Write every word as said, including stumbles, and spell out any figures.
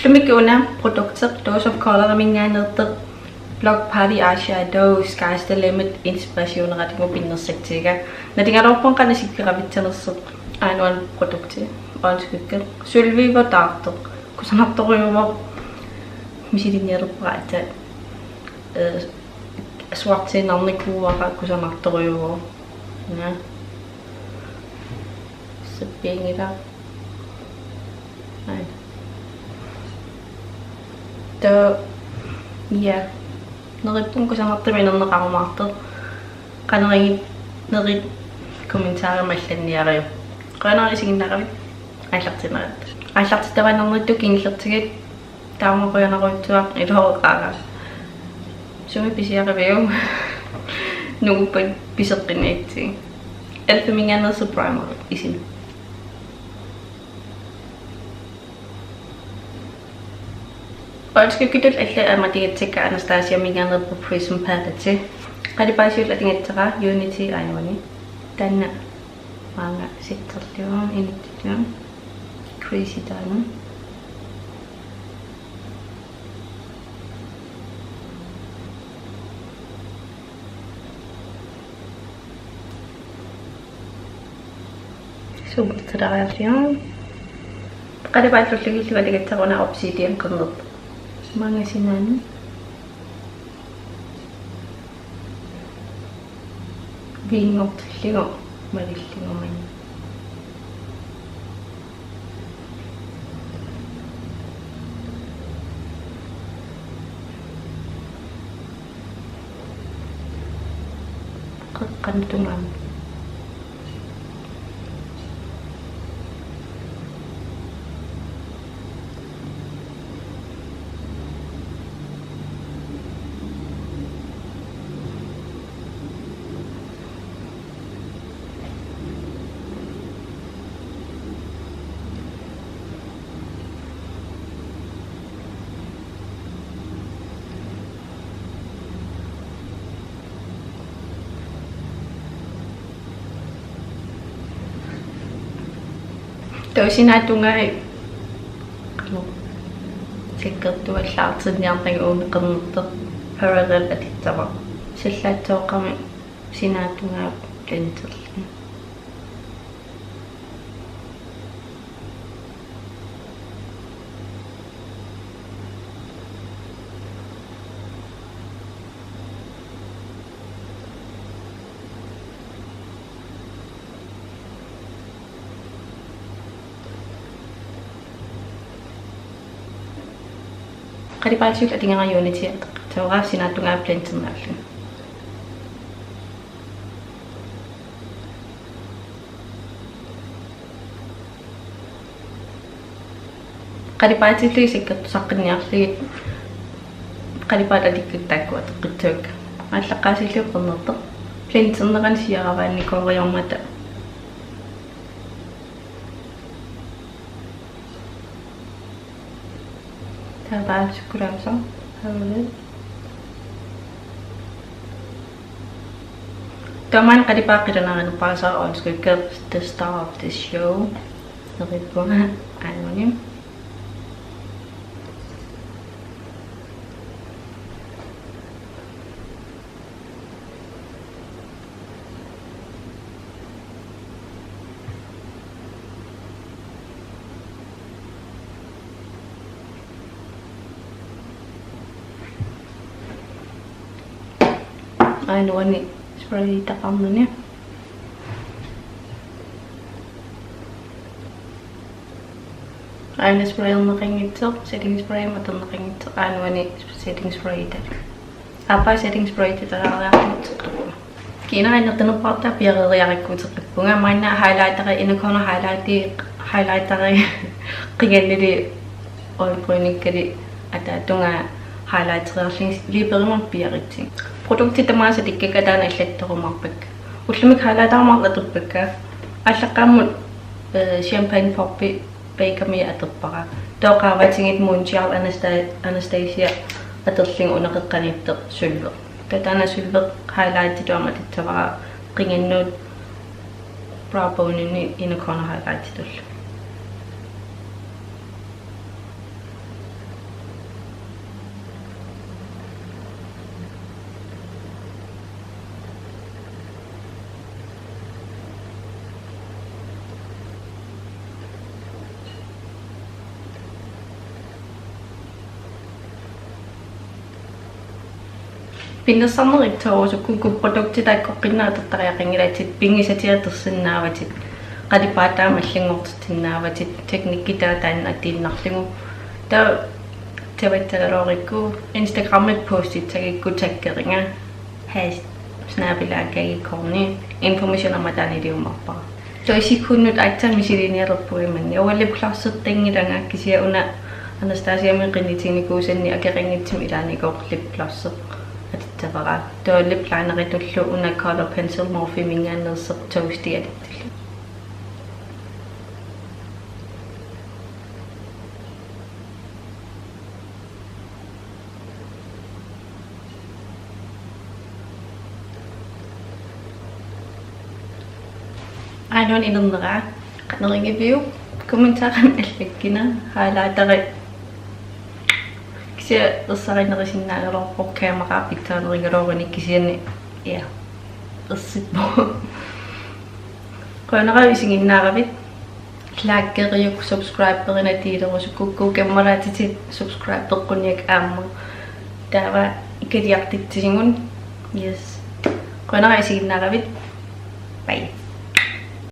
Ullumikkut una produkti Dose of Colors-iminngaanneersoq Block Party Eyeshadow, Sky's the Limit inspirationeratigut pinnersaatsiga. Nalugaluarpunga qanoq isikkoqarfissanersoq aajuna produkti. Øjenskygge. Sølviuvoq taartoq. Kusanartorujuuvoq. Misilinnialerpara aatsaat. Øh, swatchiinnarnikuuara, kusanartorujuuvoq. Ja. Sappianngilaq. Aana. Taava, ja. Neriuppunga kusanartumik inerneqarumaartoq. Qanoq igit nerit kommentarimi allanniariuk. Qujanaq isiginnaaravit. Aallartinnerit. Aallartittavannarnittut kingullertigit. Taama qujanarujussuaq iluareqaara. Sumi pisiariviuk? Nunguppat piseqqinniassagit. Elfiminngaanneersoq primer isima. Øjenskyggitut allat aamma atugassakka Anastasiaminngaanneerpoq Prism Palette. Qalipaat siulleq atugassara Unity aajuna. Taanna maanga sitserlugu inuttullugu. Crease taanna. Suuqutsilariarliu. Qalipaallullugillu atugassara una Obsidian qernertoq. Maanga sinaanut. Viinngortillugu malillugu maani. Qeqqanut tungaanut. Taava sinaata tungaa qanoq sakkortuallaartinniarnagu uunga qernertoq Parallel atussavara. Sallaatsooqqami sinaata tungaa blenderlugu. Qalipaatillu atugassara Unity, tooraa sinaata tungaa blenderniarlugu. Qalipaatillugit sakkortusaqqinniarlugit qalipaatit atukkakka taakkua atoqqissavakka. Aallaqqaasillugu qernertoq. Blendernerani siaravaannikooriarmata. Taava sukkulaasaq. Taava maani qalipaat qilanaarinerpaasara Øjenskygge The Star of the Show. Neriuppunga aajuna. Aajuna uani spraytaqarnani. Aajuna sprayerneqanngitsoq, setting spray atorneqanngitsoq, aajuna uani setting spraytaq. Aappaa setting spraytaq talaariartut. Kiinara innertunerpaartaa piareeriarakku uteqqippunga, maanna highlighteri, inner corner highlighteri, highlighteri qingannili øjenbrynikkali ataatungaa highlighteriarlugit liiperimut piaritsi. Produktit tamaasa atukkakka taanna allattorumaarpakka. Ullumikkut highlighterit marluk atorpakka. Aallaqqaammut, øh, Champagne Poppy Bakemia atorpara. Taava qaavatigut Moonchild Anasta-, Anastasia atorlugu una qeqqaniittoq sølvi. Taava taanna sølvi highlightitut aamma atussavara qingannut brow boneni inner corner highlightitullu. Pinnersarnerit toorusukkukku produktit taakkoqqinnaat atortariaqanngilatit, pinngisatigut atorsinnaavatit, qalipaataa allanngortitsinnaavatit, teknikki taanna attuinnarlugu. Taava tavattagaluarikku Instagrammit postissagukku taggerinnga. Has snabel-a G G Korni. Information aamma taanna iliumaarpara. Taava isikkunnut aatsaat misiliinialerpugut imanni. Uanga lipglossertanngilanga, kisianni una Anastasiami qinnitiginikuusanni akeqanngitsumik ilaanni ikooq lipglossi atussavara. Taava liplineritullu una color pencil Morpheminngaanneersoq Toasty atussalluni. Aajuna inernera, qanoq igivisiuk? Kommentarimi allakkina. Highlighteri kisianni ersarinnerusinnaagaluarpoq, kamera pitsaanerugaluaruni, kisianni ja, ersippoq. Qujanaq isiginnaaravit. Likeriuk, subscriberinat tiilerusukkukku, kammalaatitit subscribeqqunniak aamma. Taava ikiliartitsisinnut. Yes. Qujanaq isiginnaaravit. Bye.